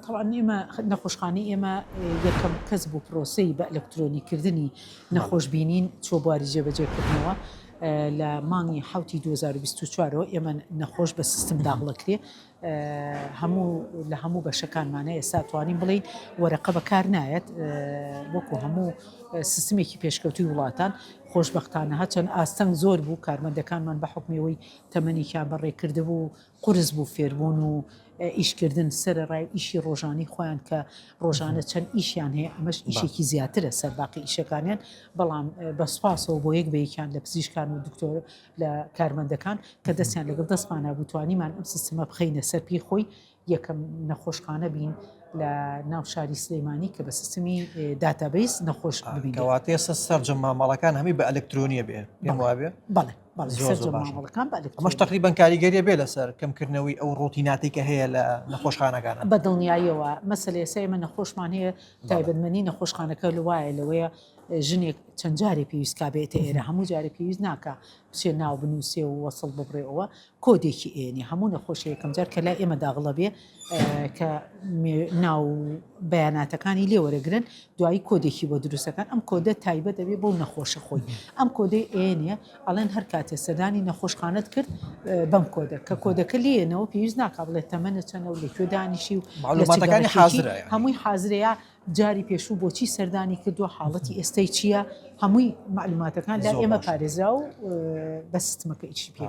تەبعەن ئێمە نەخۆشخانەی ئێمە یەکەم کەس بوو پرۆسەی بە ئەلکترۆنی کردنی نەخۆش بینین چوە بواری جێبەجێکردنەوە لە مانگی حوتی 2024ەوە ئێمە نەخۆش بە سیستم داغڵەکرێ هەموو لە هەموو بەشەکانمانە ئێستا توانین بڵین وەرەقە بەکار نایەت وەکو هەموو سیستمێکی پێشکەوتوی وڵاتان خۆشببختانە هەچەند ئاستەنگ زۆر بوو کارمەندەکانمان بە حکمەوەی تەمەنێکیان بەڕێکردبوو قورس بوو فێربوون و ئیشکردن سەرەڕای ئیشی ڕۆژانی خۆیان کە ڕۆژانە چەند ئیشیان هەیە ئەمەش ئیشێکی زیاترە سەر باقی ئیشەکانیان بەڵام بە سوپاسەوە بۆ یەک بە یەکیان لە پزیشکان و دکتۆر لە کارمەندەکان کە دەستیان لەگەڵ دەستمانە بوو توانیمان ئەم سیستمە بخەینە سەر پێی خۆی یەکەم نەخۆشخانە بین لە ناو شاری سلەیمانی کە بە سیستمی database نەخۆش ببین کەواتێ سەرجەم مامەڵەکان هەمی بە ئەلکترۆنیە بێ پێم وابێ بەڵێ ئەمەش تەقریبەن کاریگەریە بێ لەسەر کەمکردنەوەی ئەو ڕۆتیناتی کە هەیە لە نەخۆشخانەکان بە دڵنیاییەوە مەسەلە ئێستا ئێمە نەخۆشمان هەیە تایبەتمەنی نەخۆشخانەکە لەوایە لەوەیە ژنێک چەند جارێ پێویست کا بێتە ئێرە هەموو جارێ پێویست ناکە بچێ ناو بنووسێ و وەسڵ ببڕێەوە کۆدێکی ئێنێ هەموو نەخۆشی یەکەم جار کە لای ئێمە داغڵە بێ کە ناو بەیاناتەکانی لێ وەرەگرن دوایی کۆدێکی بۆ دروستەکان ئەم کۆدە تایبەت دەبێ بۆ نەخۆشە خۆی ئەم کۆدەی ئێنێ ئەڵێن هەر کاتێ سەردانی نەخۆشخانەت کرد بەم کۆدە کە کۆدەکە لێنەوە پێویست ناکا بڵێ تەمەنە چەنە و لەکوێ دانیشی و معلوماتەکانی حازرە هەمووی حازرەیە جاری پێشوو بۆچی سەردانی کردووە حاڵەتی ئێستای چییە هەمووی معلوماتەکان لە ئێمە پارێزرا و بە سیستمەکە ئیشی پێ.